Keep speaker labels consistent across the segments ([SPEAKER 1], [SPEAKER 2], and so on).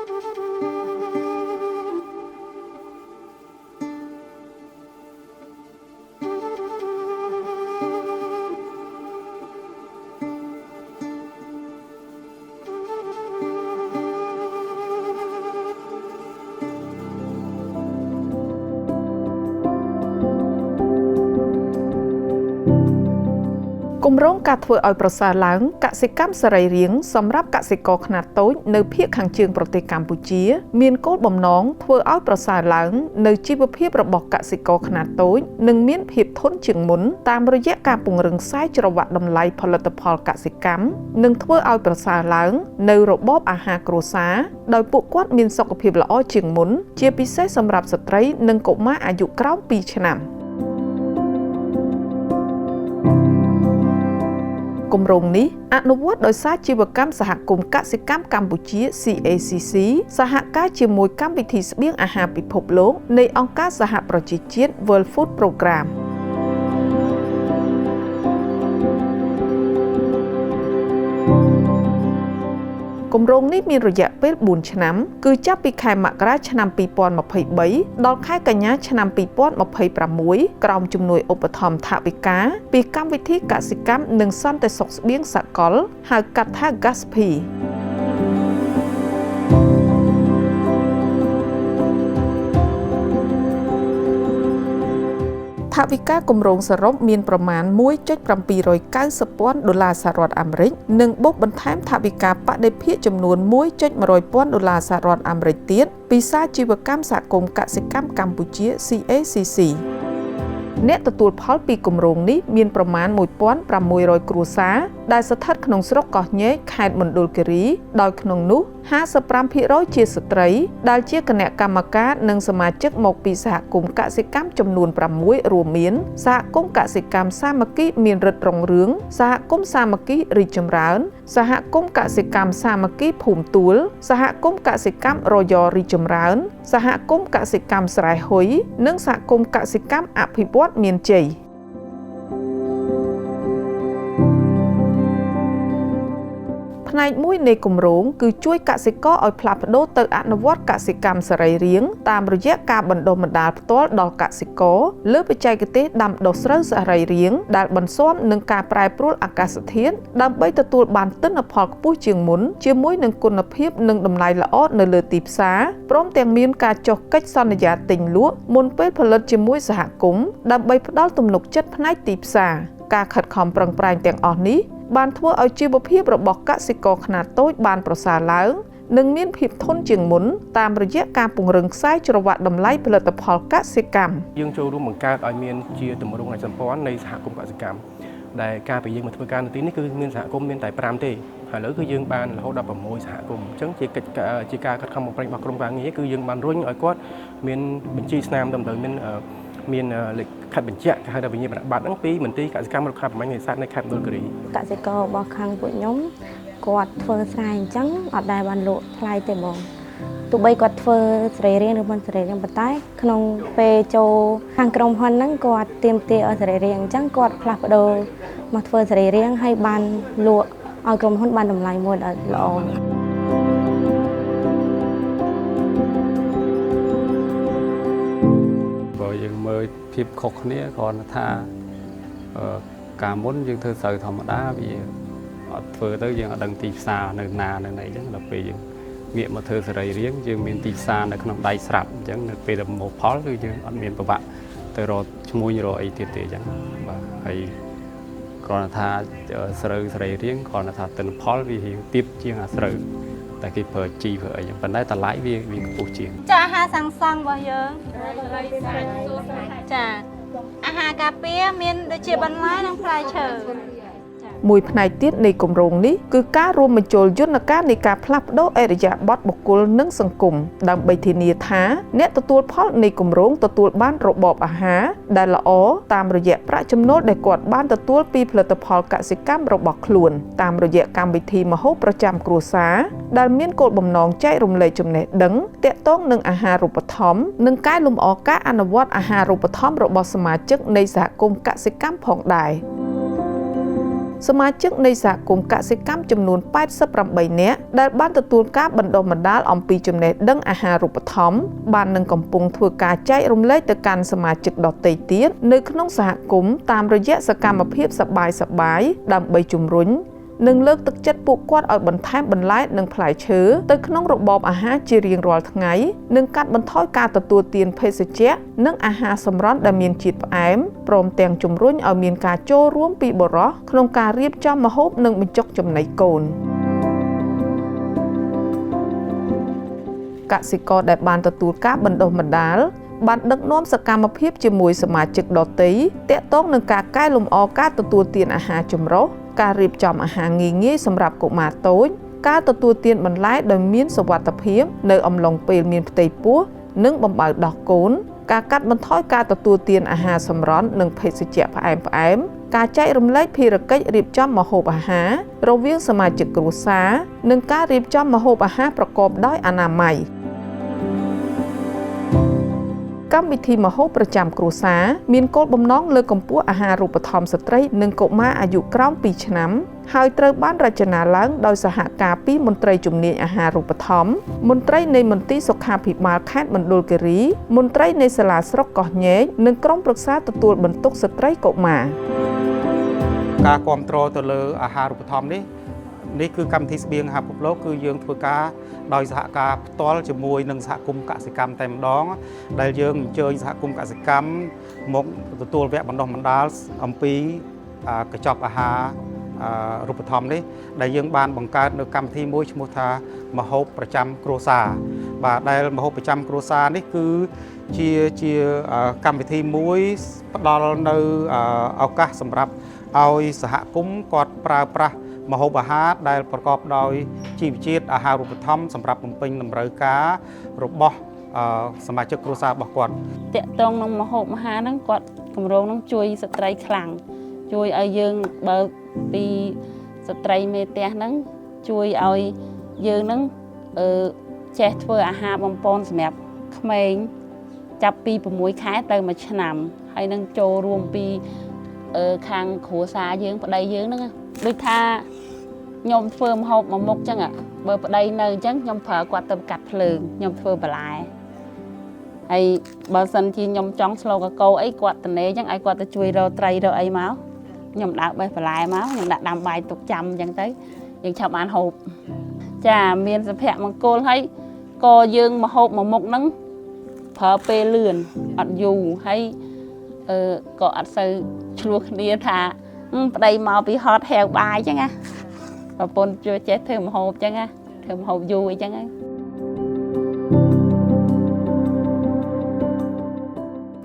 [SPEAKER 1] គម្រោងការធ្វើឲ្យប្រសើរឡើងកសិកម្មសរីរាង្គសម្រាប់កសិករខ្នាតតូចនៅភាគខាងជើងប្រទេសកម្ពុជាមានគោលបំណងធ្វើឲ្យប្រសើរឡើងនៅជីវភាពរបស់កសិករខ្នាតតូចនិងមានភាពធន់ជាងមុនតាមរយៈការពង្រឹងខ្សែច្រវាក់តម្លៃផលិតផលកសិកម្មនិងធ្វើឲ្យប្រសើរឡើងនៅរបបអាហារគ្រួសារដោយពួកគាត់មានសុខភាពល្អជាងមុនជាពិសេសសម្រាប់ស្ត្រីនិងកុមារអាយុក្រោម2ឆ្នាំគម្រោងនេះអនុវត្តដោយសារជីវកម្មសហគមន៍កសិកម្មកម្ពុជា CACC សហការជាមួយកម្មវិធីស្បៀងអាហារពិភពលោកនៃអង្គការសហប្រជាជាតិ World Food Program គម្រោងនេះមានរយៈពេល4ឆ្នាំគឺចាប់ពីខែមករាឆ្នាំ2023ដល់ខែកញ្ញាឆ្នាំ2026ក្រោមជំនួយឧបត្ថម្ភថវិកាពីកម្មវិធីកសិកម្មនិងសន្តិសុខស្បៀងសកលហៅកាត់ថា GASP ថវិកាគម្រោងសរុបមានប្រមាណ 1.790 ពាន់ដុល្លារសហរដ្ឋអាមេរិកនិងបូកបន្ថែមថវិកាបដិភាគចំនួន 1.100 ពាន់ដុល្លារសហរដ្ឋអាមេរិកទៀតពីសាជីវកម្មសហគមន៍កសិកម្មកម្ពុជា CACC អ្នកទទួលផលពីគម្រោងនេះមានប្រមាណ 1,600 គ្រួសារដែលស្ថិតក្នុងស្រុកកោះញែកខេត្តមណ្ឌលគិរីដោយក្នុងនោះ 55% ជាស្ត្រីដែលជាគណៈកម្មការនិងសមាជិកមកពីសហគមន៍កសិកម្មចំនួន6រួមមានសហគមន៍កសិកម្មសាមគ្គីមានរិទ្ធរុងរឿងសហគមន៍សាមគ្គីរីកចម្រើនសហគមន៍កសិកម្មសាមគ្គីភូមិទួលសហគមន៍កសិកម្មរយរីកចម្រើនសហគមន៍កសិកម្មស្រែហ៊ុយនិងសហគមន៍កសិកម្មអភិវឌ្ឍមានជ័យផ្នែកមួយនៃគម្រោងគឺជួយកសិករឲ្យផ្លាស់ប្ដូរទៅអនុវត្តកសិកម្មសរីរាង្គតាមរយៈការបណ្ដុះបណ្ដាលផ្ទាល់ដល់កសិករលើបច្ចេកទេសដាំដុះស្រូវសរីរាង្គដែលបន្ស៊ាំនឹងការប្រែប្រួលអាកាសធាតុដើម្បីទទួលបានទិន្នផលខ្ពស់ជាងមុនជាមួយនឹងគុណភាពនិងតម្លៃល្អនៅលើទីផ្សារព្រមទាំងមានការចុះកិច្ចសន្យាទិញលក់មុនពេលផលិតជាមួយសហគមន៍ដើម្បីផ្ដល់ទំនុកចិត្តផ្នែកទីផ្សារការខិតខំប្រឹងប្រែងទាំងអស់នេះបានធ្វើឲ្យជីវភាពរបស់កសិករខ្នាតតូចបានប្រសើរឡើងនិងមានភាពធន់ជាងមុនតាមរយៈការពង្រឹងខ្សែច្រវាក់តម្លៃផលិតផលកសិកម្ម
[SPEAKER 2] យើងចូលរួមបង្កើតឲ្យមានជាទម្រង់សម្ព័ន្ធនៃសហគមន៍កសិកម្មដែលការពីយើងមកធ្វើការនៅទីនេះគឺមានសហគមន៍មានតែ5ទេហើយឥឡូវគឺយើងបានរហូតដល់6សហគមន៍អញ្ចឹងជាកិច្ចជាការខិតខំប្រឹងប្រែងរបស់ក្រុមការងារគឺយើងបានរុញឲ្យគាត់មានបញ្ជីស្នាមតម្រូវមានលិខិតបញ្ជាក់គេហៅថាវិញ្ញាបនបត្រហ្នឹងពីមន្ទីរកសិកម្មរុក្ខាប្រមាញ់នេសាទនៅខេត្តមណ្ឌលគិរី
[SPEAKER 3] កសិកររបស់ខាងពួកខ្ញុំគាត់ធ្វើស្រែអញ្ចឹងអត់ដែលបានលក់ថ្លៃទេបងទោះបីគាត់ធ្វើសរីរាង្គឬមិនសរីរាង្គប៉ុន្តែក្នុងពេលចូលខាងក្រុមហ៊ុនហ្នឹងគាត់ទាមទារឲ្យសរីរាង្គអញ្ចឹងគាត់ផ្លាស់ប្ដូរមកធ្វើសរីរាង្គហើយបានលក់ឲ្យក្រុមហ៊ុនបានតម្លៃមួយដ៏ល្អ
[SPEAKER 4] បើយើងមើលភាពខុសគ្នាគ្រាន់តែថាកាលមុនយើងធ្វើស្រូវធម្មតាវាអត់ធ្វើទៅយើងអត់ដឹងទីផ្សារនៅណានៅណីអញ្ចឹងដល់ពេលយើងងាកមកធ្វើសរីរាង្គយើងមានទីផ្សារនៅក្នុងដៃស្រាប់អញ្ចឹងនៅពេលដែលមកផលគឺយើងអត់មានពិបាកទៅរកឈ្មួញរកអីទៀតទេអញ្ចឹងបាទហើយគ្រាន់តែថាស្រូវសរីរាង្គគ្រាន់តែថាទិន្នផលវារៀងទាបជាងអាស្រូវតែគេប្រើជីប្រើអីចឹងប៉ុន្តែតម្លៃវាខ្ពស់ជាង
[SPEAKER 5] ចាអាហារសាងសង់របស់យើងចាអាហារការពារមានដូចជាបន្លែនិងផ្លែឈើ
[SPEAKER 1] មួយផ្នែកទៀតនៃគម្រោងនេះគឺការរួមបញ្ចូលយន្តការនៃការផ្លាស់ប្ដូរឥរិយាបថបុគ្គលនិងសង្គមដើម្បីធានាថាអ្នកទទួលផលនៃគម្រោងទទួលបានរបបអាហារដែលល្អតាមរយៈប្រាក់ចំណូលដែលគាត់បានទទួលពីផលិតផលកសិកម្មរបស់ខ្លួនតាមរយៈកម្មវិធីម្ហូបប្រចាំគ្រួសារដែលមានគោលបំណងចែករំលែកចំណេះដឹងទាក់ទងនឹងអាហារូបត្ថម្ភនិងកែលម្អការអនុវត្តអាហារូបត្ថម្ភរបស់សមាជិកនៃសហគមន៍កសិកម្មផងដែរ។ សមាជិកនៃសហគមន៍កសិកម្មចំនួន88នាក់ដែលបានទទួលការបណ្ដុះបណ្ដាលអំពីចំណេះដឹងអាហារូបត្ថម្ភបាននឹងកំពុងធ្វើការចែករំលែកទៅកាន់សមាជិកដទៃទៀតនៅក្នុងសហគមន៍តាមរយៈសកម្មភាពសប្បាយៗដើម្បីជំរុញនិងលើកទឹកចិត្តពួកគាត់ឲ្យបន្ថែមបន្លែនិងផ្លែឈើទៅក្នុងរបបអាហារជារៀងរាល់ថ្ងៃនិងកាត់បន្ថយការទទួលទានភេសជ្ជៈនិងអាហារសម្រន់ដែលមានជាតិផ្អែមព្រមទាំងជំរុញឲ្យមានការចូលរួមពីបុរសក្នុងការរៀបចំម្ហូបនិងបញ្ចុកចំណីកូនកសិករដែលបានទទួលការបណ្ដុះបណ្ដាលបានដឹកនាំសកម្មភាពជាមួយសមាជិកដទៃទាក់ទងនឹងការកែលម្អការទទួលទានអាហារចម្រុះការរៀបចំអាហារងាយៗសម្រាប់កុមារតូចការទទួលទានបន្លែដោយមានសុវត្ថិភាពនៅអំឡុងពេលមានផ្ទៃពោះនិងបំបៅដោះកូនការកាត់បន្ថយការទទួលទានអាហារសម្រន់និងភេសជ្ជៈផ្អែមៗការចែករំលែកភារកិច្ចរៀបចំម្ហូបអាហាររវាងសមាជិកគ្រួសារនិងការរៀបចំម្ហូបអាហារប្រកបដោយអនាម័យកម្មវិធីម្ហូបប្រចាំគ្រួសារមានគោលបំណងលើកកម្ពស់អាហារូបត្ថម្ភស្ត្រីនិងកុមារអាយុក្រោម2ឆ្នាំហើយត្រូវបានរចនាឡើងដោយសហការពីមន្ត្រីជំនាញអាហារូបត្ថម្ភមន្ត្រីនៃមន្ទីរសុខាភិបាលខេត្តមណ្ឌលគិរីមន្ត្រីនៃសាលាស្រុកកោះញែកនិងក្រុមប្រឹក្សាទទួលបន្ទុកស្ត្រីកុមារ
[SPEAKER 6] ការគាំទ្រទៅលើអាហារូបត្ថម្ភនេះគឺកម្មវិធីស្បៀងអាហារពិភពលោកគឺយើងធ្វើការដោយសហការផ្ទាល់ជាមួយនឹងសហគមន៍កសិកម្មតែម្ដងដែលយើងអញ្ជើញសហគមន៍កសិកម្មមកទទួលវគ្គបណ្ដុះបណ្ដាលអំពីកញ្ចប់អាហាររូបត្ថម្ភនេះដែលយើងបានបង្កើតនៅកម្មវិធីមួយឈ្មោះថាម្ហូបប្រចាំគ្រួសារបាទដែលម្ហូបប្រចាំគ្រួសារនេះគឺជាកម្មវិធីមួយផ្ដល់នៅឱកាសសម្រាប់ឲ្យសហគមន៍គាត់ប្រើប្រាស់ម្ហូបអាហារដែលប្រកបដោយជីវជាតិអាហារូបត្ថម្ភសម្រាប់បំពេញតម្រូវការរបស់សមាជិកគ្រួសាររបស់គាត់
[SPEAKER 7] តាក់ទងនឹងម្ហូបអាហារហ្នឹងគាត់គម្រោងហ្នឹងជួយស្ត្រីខ្លាំងជួយឲ្យយើងបើពីស្ត្រីមេផ្ទះហ្នឹងជួយឲ្យយើងហ្នឹងចេះធ្វើអាហារបំពន់សម្រាប់ក្មេងចាប់ពី6ខែទៅ1ឆ្នាំហើយនឹងចូលរួមពីខាងគ្រួសារយើងប្តីយើងហ្នឹងដូចថាខ្ញុំធ្វើម្ហូបមួយមុខចឹងបើប្តីនៅអញ្ចឹងខ្ញុំប្រើគាត់ទៅកាត់ភ្លើងខ្ញុំធ្វើបន្លែហើយបើសិនជាខ្ញុំចង់ស្លកកោអីគាត់តនេអញ្ចឹងឲ្យគាត់ទៅជួយរកត្រីរកអីមកខ្ញុំដើរបេះបន្លែមកខ្ញុំដាក់ដាំបាយទុកចាំអញ្ចឹងទៅយើងឆាប់បានហូបចាមានសុភមង្គលហើយក៏យើងម្ហូបមួយមុខហ្នឹងប្រើពេលលឿនអត់យូរហើយក៏អត់សូវឆ្លោះគ្នាថាប្តីមកពីហត់ហែវបាយអញ្ចឹងណាប្រពន្ធជួយចេះធ្វើម្ហូបអញ្ចឹងណាធ្វើម្ហូបយូរអីចឹងណា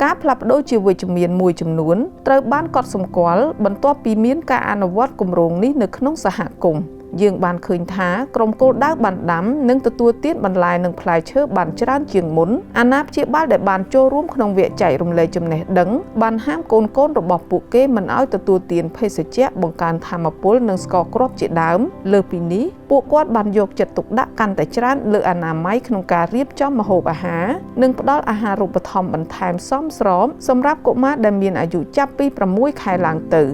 [SPEAKER 1] ការផ្លាស់ប្ដូរជាវិជ្ជមានមួយចំនួនត្រូវបានកត់សម្គាល់បន្ទាប់ពីមានការអនុវត្តគម្រោងនេះនៅក្នុងសហគមន៍យើងបានឃើញថាក្រុមគោលដៅបានដាំនិងទទួលទានបន្លែនិងផ្លែឈើបានច្រើនជាងមុនអាណាព្យាបាលដែលបានចូលរួមក្នុងវគ្គចែករំលែកចំណេះដឹងបានហាមកូនៗរបស់ពួកគេមិនឲ្យទទួលទានភេសជ្ជៈបង្កើនថាមពលនិងស្ករគ្រាប់ជាដើមលើសពីនេះពួកគាត់បានយកចិត្តទុកដាក់កាន់តែច្រើនលើអនាម័យក្នុងការរៀបចំម្ហូបអាហារនិងផ្ដល់អាហារូបត្ថម្ភបន្ថែមសមស្របសម្រាប់កុមារដែលមានអាយុចាប់ពី6ខែឡើងទៅ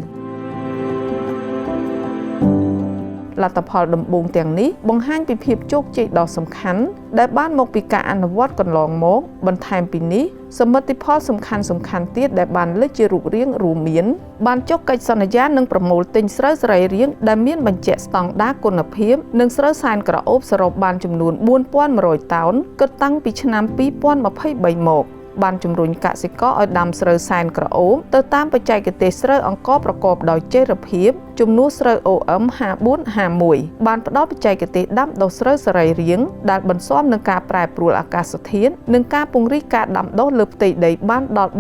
[SPEAKER 1] លទ្ធផលដំបូងទាំងនេះបង្ហាញពីភាពជោគជ័យដ៏សំខាន់ដែលបានមកពីការអនុវត្តកន្លងមកបន្ថែមពីនេះសមិទ្ធផលសំខាន់ៗទៀតដែលបានលេចជារូបរាងរួមមានបានចុះកិច្ចសន្យានិងប្រមូលទិញស្រូវសរីរាង្គដែលមានបញ្ជាក់ស្តង់ដារគុណភាពនិងស្រូវសែនក្រអូបសរុបបានចំនួន4100តោនគិតតាំងពីឆ្នាំ2023មកបានជំរុញកសិករឲ្យដាំស្រូវសែនក្រអូបទៅតាមបច្ចេកទេសស្រូវអង្ករប្រកបដោយចីរភាពជំនួសស្រូវ OM 5451បានផ្ដល់បច្ចេកទេសដាំដុះស្រូវសរីរាង្គដែលបន្ស៊ាំនឹងការប្រែប្រួលអាកាសធាតុនិងការពង្រីកការដាំដុះលើផ្ទៃដីបានដល់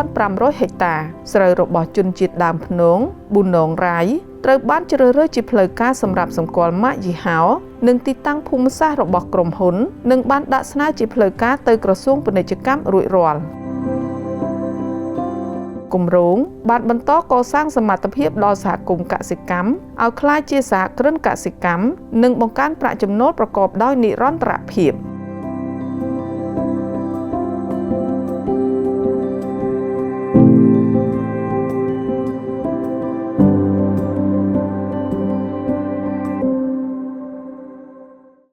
[SPEAKER 1] 3500ហិកតាស្រូវរបស់ជនជាតិដើមភ្នងប៊ូណងរ៉ៃត្រូវបានជ្រើសរើសជាផ្លូវការសម្រាប់សម្គាល់ម៉ាកយីហោនិងទីតាំងភូមិសាស្ត្ររបស់ក្រុមហ៊ុននិងបានដាក់ស្នើជាផ្លូវការទៅក្រសួងពាណិជ្ជកម្មរួចរាល់គម្រោងបានបន្តកសាងសមត្ថភាពដល់សហគមន៍កសិកម្មឲ្យក្លាយជាសហគ្រិនកសិកម្មនិងបង្កើនប្រាក់ចំណូលប្រកបដោយនិរន្តរភាព។